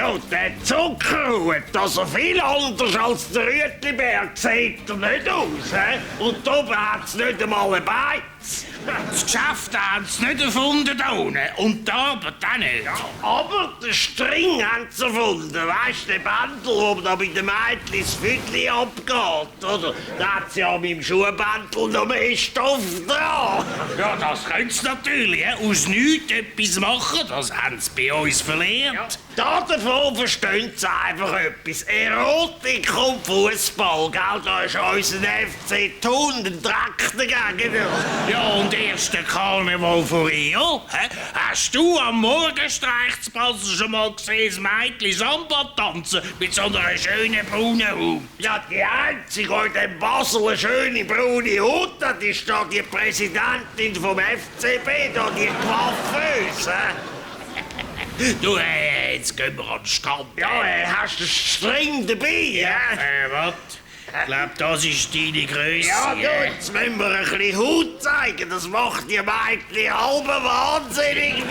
Ja, der Zuckerhut, das so viel anders als der Rütliberg, sieht er nicht aus. Und da hat's nicht einmal ein Beiz. Das Geschäft haben sie nicht erfunden da unten. Und da aber dann nicht. Ja, aber den String haben sie erfunden. Weisst du, den Bändel, wo da bei den Mädchen das Füdli abgeht, oder? Da hat sie ja mit dem Schuhbändel noch mehr Stoff dran. Ja, das können sie natürlich. Aus nichts etwas machen. Das haben sie bei uns verlernt. Ja, davon verstehen sie einfach etwas. Erotik und Fußball, gell? Da ist unser FC Thun den Dreck dagegen. Ja, und erst der Karneval von Rio. Hast du am Morgenstreichsplatz schon mal gesehen, das Mädchen Samba tanzen mit so einer schönen braunen Haut? Ja, die einzige, die in dem Basel eine schöne braune Haut hat, ist da die Präsidentin vom FCB, da die Coiffeuse. Du, jetzt gehen wir an den Strand. Ja, hast du den String dabei? Was? Ich glaube, das ist deine Größe. Ja, du, jetzt müssen wir ein bisschen Haut zeigen. Das macht die Mädchen halb wahnsinnig.